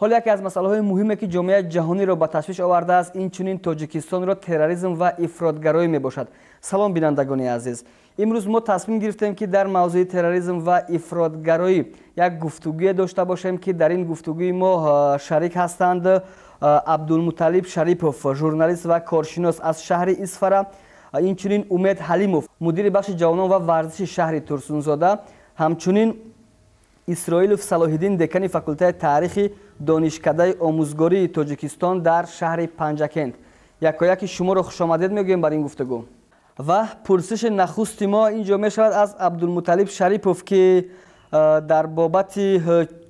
Ҳоло яке аз масъалаҳои муҳиме, ки ҷомеаи ҷаҳониро ба ташвиш овардааст, инчунин Тоҷикистонро терроризм ва ифротгароӣ мебошад. Салом, бинандагони азиз. Имрӯз мо тасмим гирифтем, ки дар мавзӯи терроризм ва ифротгароӣ як гуфтугӯе дошта бошем, ки дар ин гуфтугӯи мо шарик ҳастанд Абдулмуталлиб Шарипов, журналист ва коршинос аз шаҳри Исфара, инчунин Умед Ҳалимов, мудири бахши ҷавонон ва варзиши шаҳри Турсунзода, ҳамчунин Исроилов Салоҳиддин, декани факултаи таърихи Донишкадаи омӯзгории Тоҷикистон дар шаҳри Панҷакент. Якояки шуморо хушомадед мегӯем бар ин гуфтугӯ. Ва пурсиши нахусти мо ин ҷо мешавад аз Абдулмуталлиб Шарипов, ки дар бобати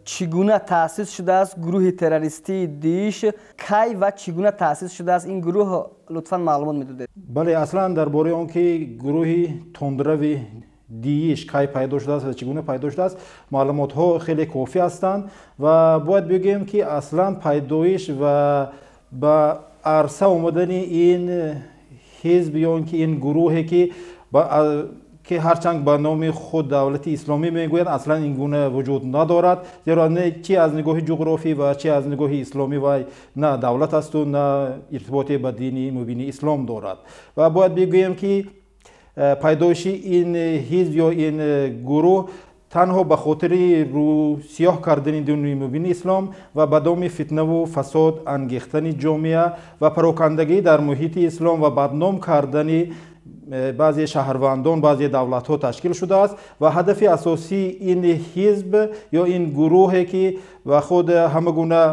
чӣ гуна таъсис шудааст гурӯҳи террористии ДИИШ, кай ва чӣ гуна таъсис шудааст ин гурӯҳ, лутфан маълумот медодед. Бале, аслан дар бораи он ки гурӯҳи тундрави ДИИШ кай пайдо шудааст ва чӣ гуна пайдо шудааст, маълумотҳо хеле кофӣ ҳастанд ва бояд бигӯем, ки аслан пайдоиш ва ба арса омадани ин ҳизб ё ин ки ин гурӯҳе, ки ҳарчанд ба номи худ Давлати Исломӣ мегӯянд, аслан ин гуна вуҷуд надорад, зеро чи аз нигоҳи ҷуғрофӣ ва чи аз нигоҳи исломӣ вай на давлат асту на иртиботе ба дини мубини ислом дорад. Ва бояд бигӯем, ки пайдоиши ин ҳизб ё ин гурӯҳ танҳо ба хотири рӯсиёҳ кардани дини мубини ислом ва ба доми фитнаву фасод ангехтани ҷомеа ва парокандагӣ дар муҳити ислом ва бадном кардани баъзе шаҳрвандон, баъзе давлатҳо ташкил шудааст. Ва ҳадафи асосии ин ҳизб ё ин гурӯҳе, ки ба худ ҳама гуна,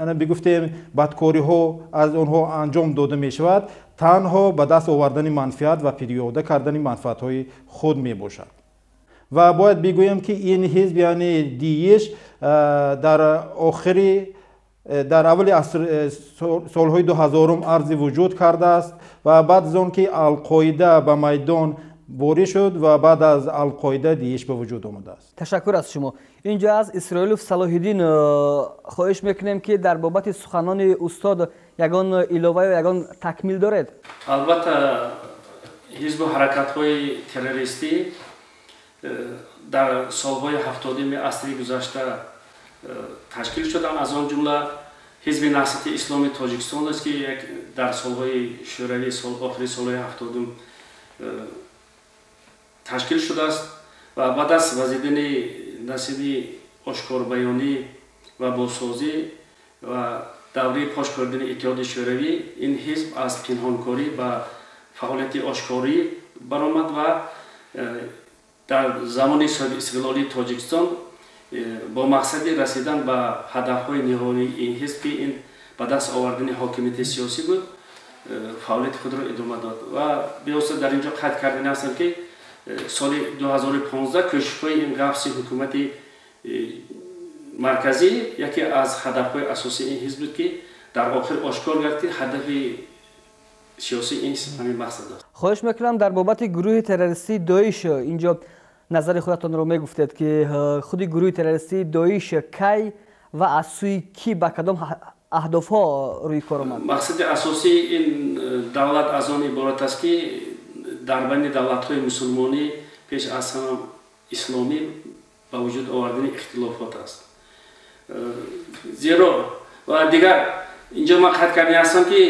ана бигуфтем, бадкориҳо аз онҳо анҷом дода мешавад, танҳо ба даст овардани манфиат ва пиёда кардани манфиатҳои худ мебошад. Ва бояд бигӯем, ки ин ҳизб, яъне ДИИШ, дар охири, дар аввали солҳои 2000-ум арзи вуҷуд кардааст ва баъд аз он ки Алқоида ба майдон ворид шуд ва баъд аз Алқоида ДИИШ ба вуҷуд омадааст. Ташаккур аз шумо. Инҷо аз Исроилов Салоҳиддин хоҳиш мекунем, ки дар бобати суханони устод ягон илова ё ягон такмил доред. Албатта, ҳизбу ҳаракатҳои террористӣ дар солҳои 70-уми асри гузашта ташкил шуданд. Аз он ҷумла Ҳизби Наҳзати Исломии Тоҷикистон аст, ки дар солҳои шӯравӣ, охири солҳои 70-ум ташкил шудааст ва баъд аз вазидани насиби ошкорбаёнӣ ва бозсозӣ ва давраи пош кардани Иттиҳоди Шӯравӣ ин ҳизб аз пинҳонкорӣ ба фаъолияти ошкорӣ баромад ва дар замони соҳиби истиқлолии Тоҷикистон бо мақсади расидан ба ҳадафҳои ниҳоии ин ҳизб, ки ин ба даст овардани ҳокимияти сиёсӣ буд, фаъолияти худро идома дод. Ва бевосита дар ин ҷо қайд кардани ҳастам, ки соли 2015 кӯшишҳои ин ғафси ҳукумати марказӣ яке аз ҳадафҳои асосии ин ҳизб буд, ки дар охир ошкор гардид, ки ҳадафи сиёсии ин ҳизб ҳамин мақсад аст. Хоҳиш мекунам, дар бобати гурӯҳи террористии ДОИШ инҷо назари худатонро мегуфтед, ки худи гурӯҳи террористии ДОИШ кай ва аз сӯи кӣ ба кадом аҳдофҳо рӯи кор омад. Мақсади асосии ин давлат аз он иборат аст, ки дар байни давлатҳои мусулмонӣ, пеш аз ҳама исломӣ, ба вуҷуд овардани ихтилофот аст. Зеро ва дигар инҷо ман қайд кардани ҳастам, ки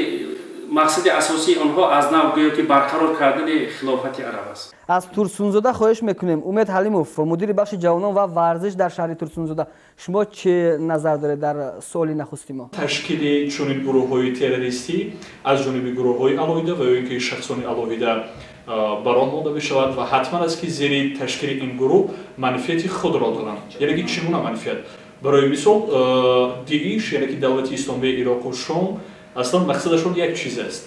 мақсади асосии онҳо аз нав гӯё ки барқарор кардани хилофати араб аст. Аз Турсунзода хоҳиш мекунем, Умед Ҳалимов, мудири бахши ҷавонон ва варзиш дар шаҳри Турсунзода, шумо чӣ назар доред дар суоли нахусти мо? Ташкили чунин гурӯҳҳои террористӣ аз ҷониби гурӯҳҳои алоҳида ва ё ин ки шахсони алоҳида бар он монда мешавад ва ҳатман аст, ки зери ташкили ин гурӯҳ манфиати худро доранд. Яъне ки чӣ гуна манфиат? Барои мисол, ДИИШ, яъне ки Давлати Исломии Ироқу Шом, аслан мақсадашон як чиз аст: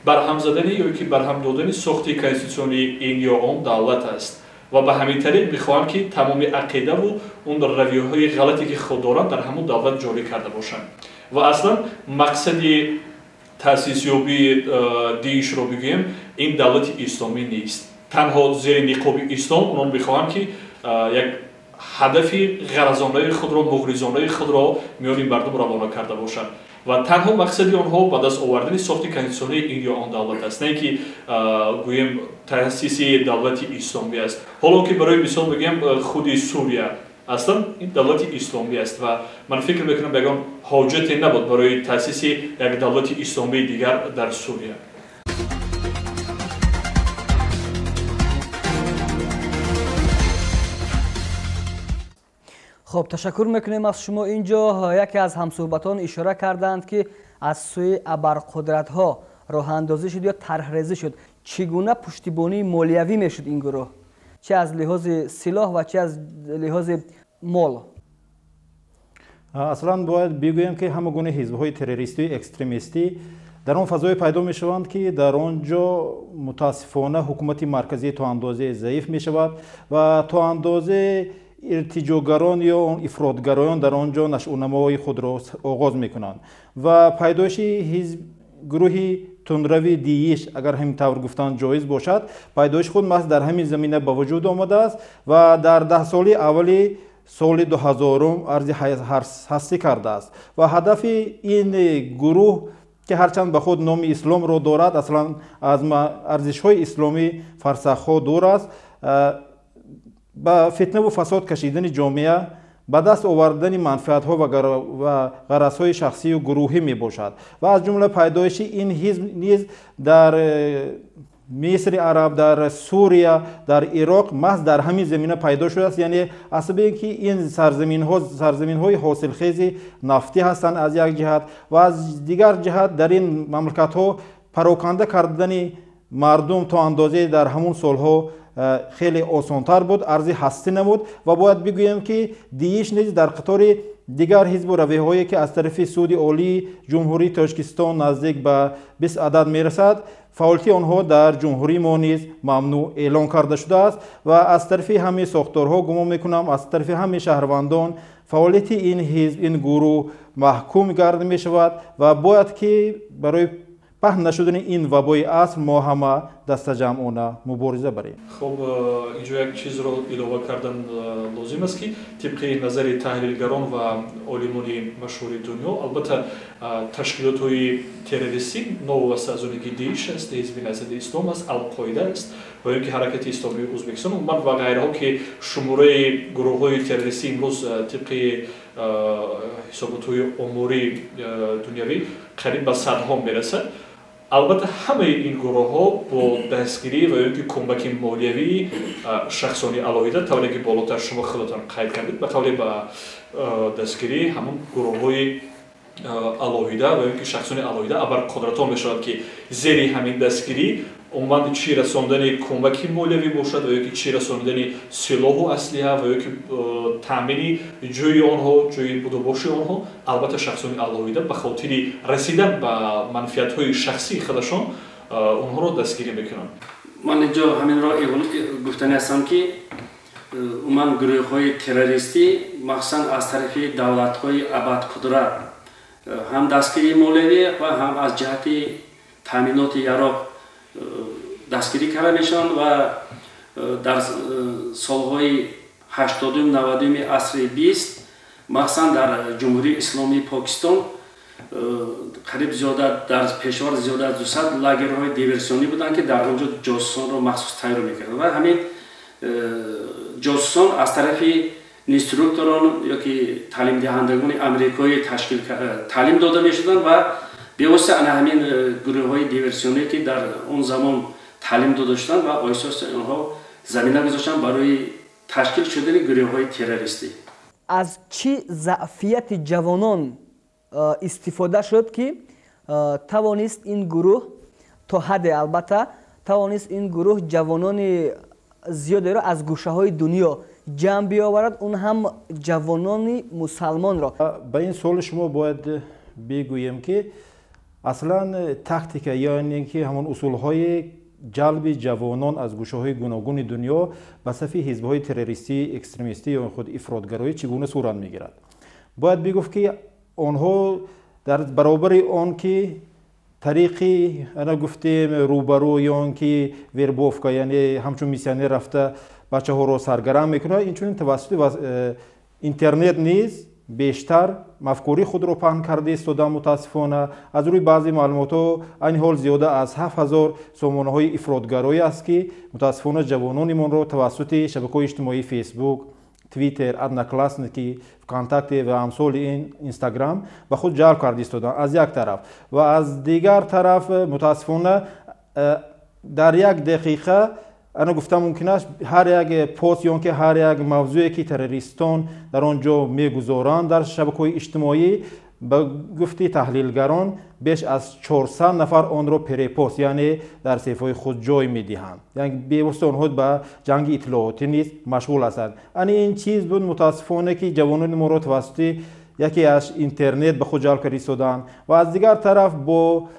барҳам задани ё ки барҳам додани сохти конститутсионии ин ё он давлат аст ва ба ҳамин тариқ мехоҳанд, ки тамоми ақидаву он равияҳои ғалате, ки худ доранд, дар ҳамон давлат ҷорӣ карда бошанд. Ва аслан мақсади таъсисёбии ДИИШро бигӯем, ин давлати исломӣ нест. Танҳо зери ниқоби ислом онон мехоҳанд, ки як ҳадафи ғаразонаи худро, муғризонаи худро миёни мардум равона карда бошанд ва танҳо мақсади онҳо ба даст овардани сохти конститутсионии ин ё он давлат аст, на ин ки гӯем таъсиси давлати исломӣ аст. Ҳоло ки барои мисол бигӯем, худи Сурия Аслан ин давлати исломӣ аст ва ман фикр мекунам ягон ҳоҷате набуд барои таъсиси як давлати исломии дигар дар Сурия. Хоб, ташаккур мекунем аз шумо. Инҷо яке аз ҳамсӯҳбатон ишора карданд, ки аз сӯи абарқудратҳо роҳандозӣ шуд ё тарҳрезӣ шуд. Чӣ гуна пуштибонии молиявӣ мешуд ин гурӯҳ? Чӣ аз лиҳози силоҳ ва чӣ аз лиҳози мол? Аслан бояд бигӯем, ки ҳама гуна ҳизбҳои террористию экстремистӣ дар он фазое пайдо мешаванд, ки дар он ҷо мутаассифона ҳукумати марказӣ то андозе заиф мешавад ва то андозе иртиҷогарон ё ифротгароён дар он ҷо нашъунамои худро оғоз мекунанд ва пайдоиши ҳизб гурӯҳи тундрави Дииш, агар ҳамин тавр гуфтан ҷоиз бошад, пайдоиши худ маҳз дар ҳамин замина ба вуҷуд омадааст ва дар даҳсолаи аввали соли 2000 арзи ҳастӣ кардааст ва ҳадафи ин гурӯҳ, ки ҳарчанд ба худ номи исломро дорад, аслан аз арзишҳои исломӣ фарсахҳо дур аст, ба фитнаву фасод кашидани ҷомеа, ба даст овардани манфиатҳо ва ғаразҳои шахсию гурӯҳӣ мебошад ва аз ҷумла пайдоиши ин ҳизб низ дар Мисри араб, дар Сурия, дар Ироқ маҳз дар ҳамин замина пайдо шудааст. Яъне асаби ин ки ин сарзаминҳо сарзаминҳои ҳосилхези нафтӣ ҳастанд аз як ҷиҳат ва аз дигар ҷиҳат дар ин мамлакатҳо пароканда кардани мардум то андозае дар ҳамун солҳо хеле осонтар буд, арзи ҳастӣ намуд ва бояд бигӯем, ки Дииш низ дар қатори дигар ҳизбу равияҳое, ки аз тарафи Суди Олии Ҷумҳурии Тоҷикистон наздик ба 20 адад мерасад, фаъолияти онҳо дар ҷумҳурии мо низ мамнӯъ эълон карда шудааст ва аз тарафи ҳамаи сохторҳо, гумон мекунам, аз тарафи ҳамаи шаҳрвандон фаъолияти ин ҳизб, ин гурӯҳ маҳкум гарда мешавад ва бояд ки барои паҳн нашудани ин вабои аср мо ҳама дастаҷамъона мубориза барем. Хуб, инҷо як чизро илова кардан лозим аст, ки тибқи назари таҳлилгарон ва олимони машҳури дунё, албатта, ташкилотҳои террористӣ, новобаста аз оне ки Дииш аст, Ҳизби Наҳзати Ислом аст, Алқоида аст ва ё ки Ҳаракати Исломии Ӯзбекистон умуман ва ғайраҳо, ки шумораи гурӯҳҳои террористӣ имрӯз тибқи ҳисоботҳои омории дунявӣ қариб ба садҳо мерасад, албатта, ҳамаи ин гурӯҳҳо бо дастгирӣ ва ё ки кӯмаки молиявии шахсони алоҳида, тавре ки болотар шумо худатон қайд кардед, ба қавле ба дастгирии ҳамон гурӯҳҳои алоҳида ва ё ки шахсони алоҳида абарқудратон мешавад, ки зери ҳамин дастгирӣ умуман чӣ расондани кӯмаки молиявӣ бошад ва ё ки чӣ расондани силоҳу аслиҳа ва ё ки таъмини ҷойи онҳо, ҷойи будубоши онҳо, албатта, шахсони алоҳида ба хотири расидан ба манфиатҳои шахсии худашон онҳоро дастгирӣ мекунанд. Ман инҷо ҳаминро гуфтанӣ ҳастам, ки умуман гурӯҳҳои террористӣ махсусан аз тарафи давлатҳои абадқудрат ҳам дастгирии молиявӣ ва ҳам аз ҷиҳати таъминоти яроқ дастгирӣ карда мешаванд ва дар солҳои 80-ум, 90-уми асри 20 махсусан дар Ҷумҳурии Исломии Покистон қариб зиёда дар Пешвар зиёда аз 200 лагерҳои диверсионӣ буданд, ки дар он ҷо ҷосусонро махсус тайёр мекарданд ва ҳамин ҷосусон аз тарафи инструкторон ё ки таълимдиҳандагони амрикоӣ ташкил таълим дода мешуданд ва бевосита ана ҳамин гурӯҳҳои диверсионӣ, ки дар он замон таълим дода шуданд ва оҳиста оҳиста онҳо замина гузоштанд барои ташкил шудани гурӯҳҳои террористӣ. Аз чӣ заъфияти ҷавонон истифода шуд, ки тавонист ин гурӯҳ то ҳадде, албатта, тавонист ин гурӯҳ ҷавонони зиёдеро аз гӯшаҳои дунё ҷамъ биёварад, он ҳам ҷавонони мусалмонро? Ба ин суоли шумо бояд бигӯем, ки аслан тактика, яъне ки ҳамон усулҳои ҷалби ҷавонон аз гӯшаҳои гуногуни дунё ба сафи ҳизбҳои террористӣ, экстремистӣ ё худ ифротгароӣ чӣ гуна сурат мегирад. Бояд бигуфт, ки онҳо дар баробари он ки тариқи ана гуфтем рӯбарӯ ё он ки вербовка, яъне ҳамчун миссионер рафта бачаҳоро саргарам мекунад, инчунин тавассути интернет низ бештар мафкурии худро паҳн карда истода. Мутаассифона, аз рӯи баъзе маълумотҳо, айни ҳол зиёда аз 7000 сомонаҳои ифротгароӣ аст, ки мутаассифона ҷавононимонро тавассути шабакаҳои иҷтимоии Фейсбук, Твиттер, Одноклассники, ВКонтакте ва амсоли ин, Инстаграм ба худ ҷалб карда истоданд аз як тараф, ва аз дигар тараф, мутаассифона, дар як дақиқа, ана гуфта мумкин аст, ҳар як пост ё ки ҳар як мавзӯе, ки террористон дар он ҷо мегузоранд дар шабакаҳои иҷтимоӣ, ба гуфти таҳлилгарон, беш аз 400 нафар онро перепост, яъне дар саҳифаҳои худ ҷой медиҳанд. Яъне бевосита онҳо ба ҷанги иттилоотӣ низ машғул ҳастанд. Ани ин чиз буд, мутаассифона, ки ҷавонони моро тавассути яке аз интернет ба худ ҷалб карда истоданд ва аз дигар тараф бо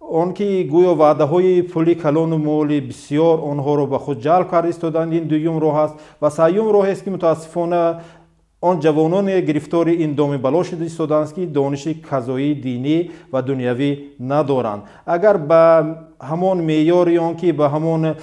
он ки гӯё ваъдаҳои пули калону моли бисёр онҳоро ба худ ҷалб карда истоданд. Ин дуюм роҳ аст. Ва сеюм роҳест, ки мутаассифона он ҷавононе гирифтори ин доми бало шуда истодаанд, ки дониши казоии динӣ ва дунявӣ надоранд. Агар ба ҳамон меъёри он ки ба ҳамон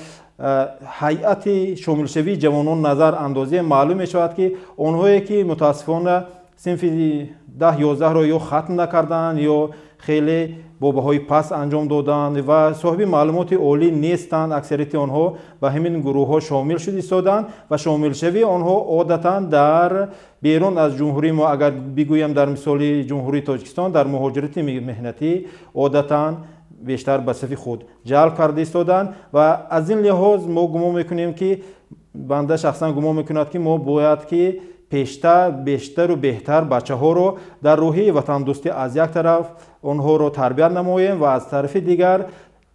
ҳайати шомилшавии ҷавонон назар андозем, маълум мешавад, ки онҳое, ки мутаассифона синфи 10-11-ро ё хатм накарданд, ё хеле бо баҳои паст анҷом доданд ва соҳиби маълумоти олӣ нестанд, аксарияти онҳо ба ҳамин гурӯҳҳо шомил шуда истоданд. Ва шомилшавии онҳо одатан дар берун аз ҷумҳурии мо, агар бигӯям, дар мисоли Ҷумҳурии Тоҷикистон, дар муҳоҷирати меҳнатӣ одатан бештар ба сафи худ ҷалб карда истоданд. Ва аз ин лиҳоз мо гумон мекунем, ки банда шахсан гумон мекунад, ки мо бояд ки пештар бештару беҳтар бачаҳоро дар рӯҳияи ватандӯстӣ аз як тараф онҳоро тарбият намоем ва аз тарафи дигар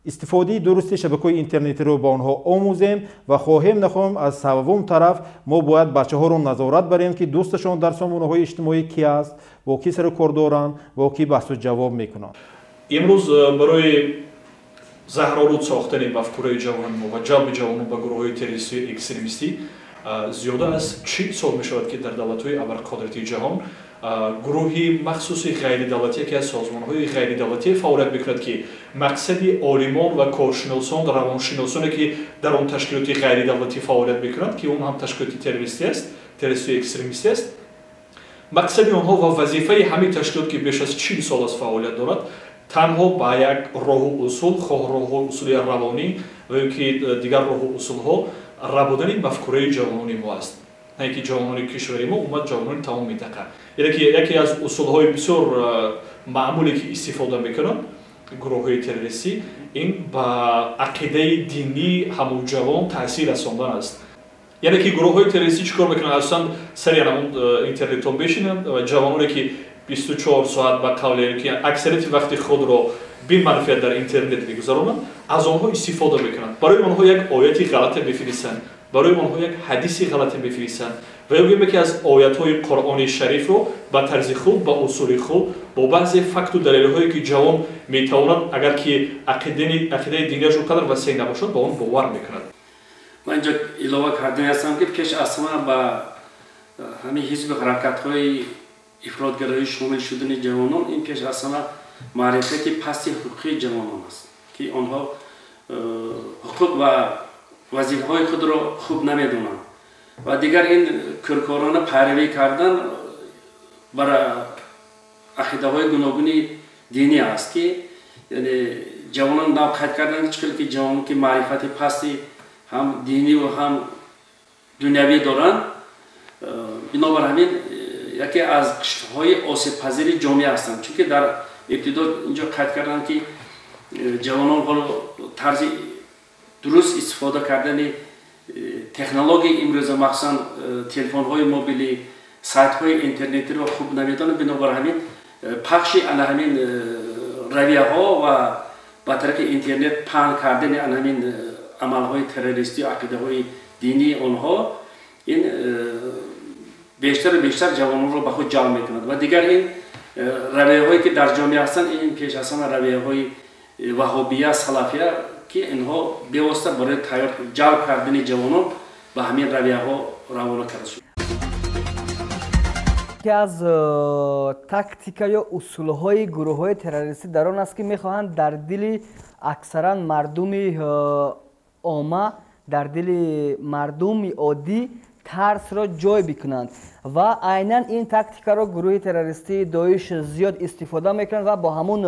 истифодаи дурусти шабакаҳои интернетиро ба онҳо омӯзем. Ва хоҳем нахоҳем, аз севум тараф мо бояд бачаҳоро назорат барем, ки дӯсташон дар сомонаҳои иҷтимоӣ ки аст, бо кӣ сару кор доранд, бо кӣ баҳсу ҷавоб мекунанд. Имрӯз барои заҳролуд сохтани мафкураи ҷавонони мо ва ҷалби ҷавонон ба гурӯҳҳои террористию экстремистӣ зиёда аз 40 сол мешавад, ки дар давлатҳои абарқудрати ҷаҳон гурӯҳи махсуси ғайридавлатӣ, яке аз созмонҳои ғайридавлатӣ фаъолият мекунад, ки мақсади олимон ва коршиносон, равоншиносоне, ки дар он ташкилоти ғайридавлатӣ фаъолият мекунанд, ки он ҳам ташкилоти террористӣ аст, террористию экстремистӣ аст, мақсади онҳо ва вазифаи ҳамин ташкилот, ки беш аз 40 сол аст фаъолият дорад, танҳо ба як роҳу усул, хоҳ роҳу усули равонӣ ва ё ки дигар роҳу усулҳо, рабудани мафкураи ҷавонони мо аст, на ки ҷавонони кишвари мо, умуман ҷавонони тамоми минтақа. Яъне ки яке аз усулҳои бисёр маъмуле, ки истифода мекунанд гурӯҳҳои террористӣ, ин ба ақидаи динии ҳамун ҷавон таъсир расондан аст. Яъне ки гурӯҳҳои террористӣ чӣ кор мекунанд? Асосан сари ҳамун интернетҳо мешинанд ва ҷавононе, ки 24 соат, ба қавле ки аксарияти вақти худро беманфиат дар интернет мегузаронанд, аз онҳо истифода мекунанд. Барои онҳо як ояти ғалате мефиристанд, барои онҳо як ҳадиси ғалате мефиристанд ва ё гӯем, ки аз оятҳои Қуръони Шарифро ба тарзи худ, ба усули худ, бо баъзе факту далелҳое, ки ҷавон метавонад, агар ки ақидаи динияш он қадар васеъ набошад, ба он бовар мекунад. Ман инҷо илова кардани ҳастам, ки пеш аз ҳама ба ҳамин ҳизби ҳаракатҳои ифротгароӣ шомил шудани ҷавонон ин пеш аз ҳама маърифати пасти ҳуқуқии ҷавонон аст, ки онҳо ҳуқуқ ва вазифаҳои худро хуб намедонанд. Ва дигар ин кӯркорона пайравӣ кардан бар ақидаҳои гуногуни динӣ аст, ки яъне ҷавонон нав қайд карданд, чӣ хел ки ҷавонон, ки маърифати пасти ҳам диниву ҳам дунявӣ доранд, бинобар ҳамин яке аз қишрҳои осебпазири ҷомеа ҳастанд. Чунки дар ибтидо инҷо қайд карданд, ки ҷавонон ҳоло тарзи дуруст истифода кардани технологияи имрӯза, махсусан телефонҳои мобилӣ, сайтҳои интернетиро хуб намедонанд. Бинобар ҳамин пахши ана ҳамин равияҳо ва ба тариқи интернет паҳн кардани ана ҳамин амалҳои террористию ақидаҳои динии онҳо ин бештару бештар ҷавононро ба худ ҷалб мекунад. Ва дигар ин равияҳое, ки дар ҷомеа ҳастанд, ин пеш аз ҳама равияҳои ваҳобия, салафия, ки инҳо бевосита барои тайёр ҷалб кардани ҷавонон ба ҳамин равияҳо равона карда шуд. Яке аз тактика ё усулҳои гурӯҳҳои террористӣ дар он аст, ки мехоҳанд дар дили аксаран мардуми омма, дар дили мардуми оддӣ тарсро ҷой бикунанд. Ва айнан ин тактикаро гурӯҳи террористии Доиш зиёд истифода мекунанд ва бо ҳамун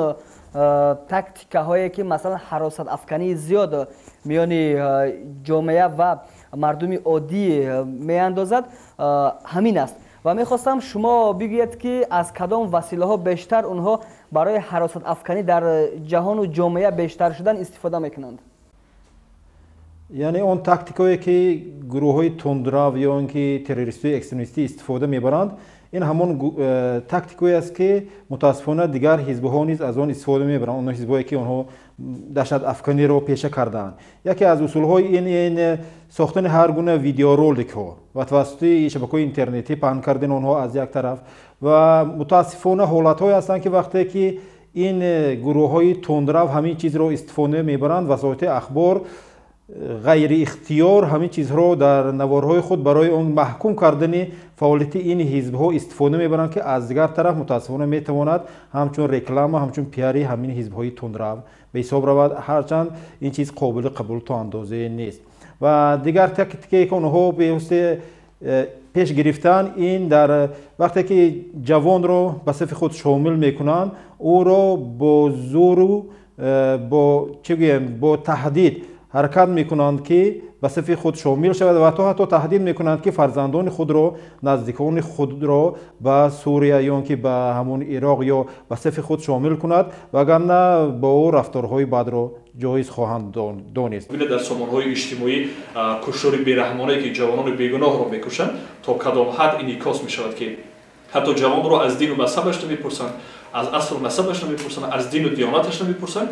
тактикаҳое, ки масалан ҳаросатафкании зиёд миёни ҷомеа ва мардуми оддӣ меандозад, ҳамин аст. Ва мехостам шумо бигӯед, ки аз кадом василаҳо бештар онҳо барои ҳаросатафканӣ дар ҷаҳону ҷомеа бештар шудан истифода мекунанд. Яъне он тактикое ки гурӯҳҳои тундрав ё ин ки террористии экстремистӣ истифода мебаранд, ин ҳамон тактикое аст, ки мутаассифона дигар ҳизбҳо низ аз он истифода мебаранд, он ҳизбҳое ки онҳо даҳшатафканиро пеша кардаанд. Яке аз усулҳои ин сохтани ҳар гуна видеороликҳо ва тавассути шабакаҳои интернетӣ паҳн кардани онҳо аз як тараф, ва мутаассифона ҳолатҳое ҳастанд, ки вақте ки ин гурӯҳҳои тундрав ҳамин чизро истифода мебаранд, васоити ахбор ғайриихтиёр ҳамин чизҳоро дар наворҳои худ барои он маҳкум кардани фаъолияти ин ҳизбҳо истифода мебаранд, ки аз дигар тараф мутаассифона метавонад ҳамчун реклама, ҳамчун пиари ҳамин ҳизбҳои тундрав ба ҳисоб равад, ҳарчанд ин чиз қобили қабул то андозе нест. Ва дигар тактикае ки онҳо бевосита пеш гирифтан, ин дар вақте ки ҷавонро ба сафи худ шомил мекунанд, ӯро бо зӯру бо чӣ гӯем, бо таҳдид ҳаракат мекунанд, ки ба сафи худ шомил шавад, ва то ҳатто таҳдид мекунанд, ки фарзандони худро, наздикони худро ба Сурия ё ки ба ҳамон Ироқ ё ба сафи худ шомил кунад, вагарна бо ӯ рафторҳои бадро ҷоиз хоҳанд донист. Бинед, дар сомонҳои иҷтимоӣ куштори бераҳмонае ки ҷавонони бегуноҳро мекушанд, то кадом ҳад инъикос мешавад, ки ҳатто ҷавонро аз дину мазҳабаш намепурсанд, аз аслу насабаш намепурсанд, аз дину диёнаташ намепурсанд.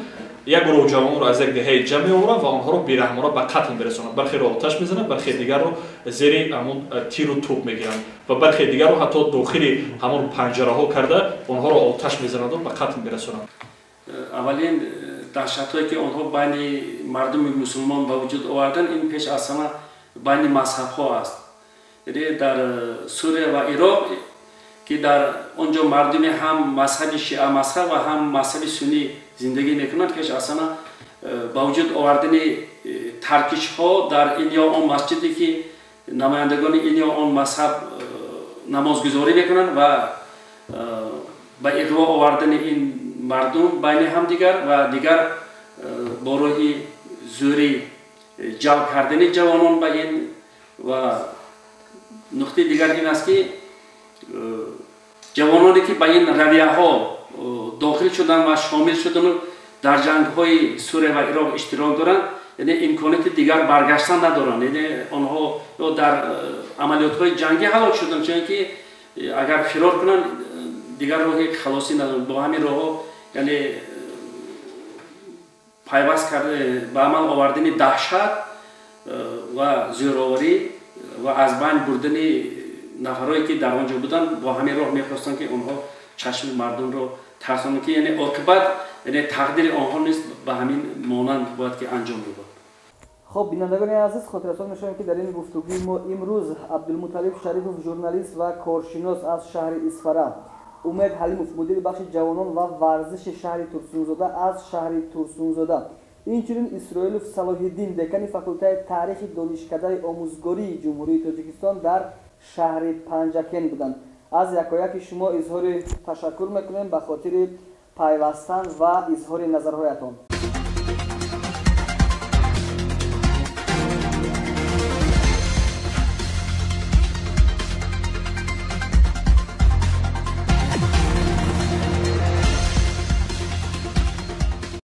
Як гурӯҳ ҷавонро аз як деҳаи ҷамъ меоваранд ва онҳоро бераҳмона ба қатл мерасонанд. Бархеро оташ мезананд, бархе дигарро зери ҳамон тиру тӯб мегиранд ва бархе дигарро ҳатто дохили ҳамон панҷараҳо карда онҳоро оташ мезананду ба қатл мерасонанд. Аввалин даҳшатҳое ки онҳо байни мардуми мусулмон ба вуҷуд оварданд, ин пеш аз ҳама байни мазҳабҳо аст. Яъне дар Сурия ва Ироқ, ки дар он ҷо мардуми ҳам мазҳаби шиа мазҳаб ва ҳам мазҳаби суннӣ зиндагӣ мекунанд, пеш аз ҳама ба вуҷуд овардани таркишҳо дар ин ё он масҷиде ки намояндагони ин ё он мазҳаб намозгузорӣ мекунанд ва ба иғво овардани ин мардум байни ҳамдигар ва дигар бо роҳи зӯрӣ ҷалб кардани ҷавонон ба ин. Ва нуқтаи дигар ин аст, ки ҷавононе ки ба ин равияҳо дохил шуданд ва шомил шудану дар ҷангҳои Сурия ва Ироқ иштирок доранд, яъне имконияти дигар баргаштан надоранд. Яъне онҳо ё дар амалиётҳои ҷангӣ ҳалок шуданд, чунки агар фирор кунанд, дигар роҳи халосӣ надоранд. Бо ҳамин роҳҳо, яъне пайваст карда ба амал овардани даҳшат ва зӯроварӣ ва аз байн бурдани нафарое ки дар он ҷо буданд, бо ҳамин роҳ мехостанд, ки онҳо чашми мардумро тарсонанд, ки яъне оқибат, яъне тақдири онҳо низ ба ҳамин монанд бояд ки анҷом ёбад. Хоб, бинандагони азиз, хотиррасон мешавем, ки дар ин гуфтугӯи мо имрӯз Абдулмуталлиб Шарипов, журналист ва коршинос аз шаҳри Исфара, Умед Ҳалимов, мудири бахши ҷавонон ва варзиши шаҳри Турсунзода аз шаҳри Турсунзода, инчунин Исроилов Салоҳиддин, декани факултаи таърихи Донишкадаи омӯзгории Ҷумҳурии Тоҷикистон дар шаҳри Панҷакент буданд. Аз якояки шумо изҳори ташаккур мекунем ба хотири пайвастан ва изҳори назарҳоятон.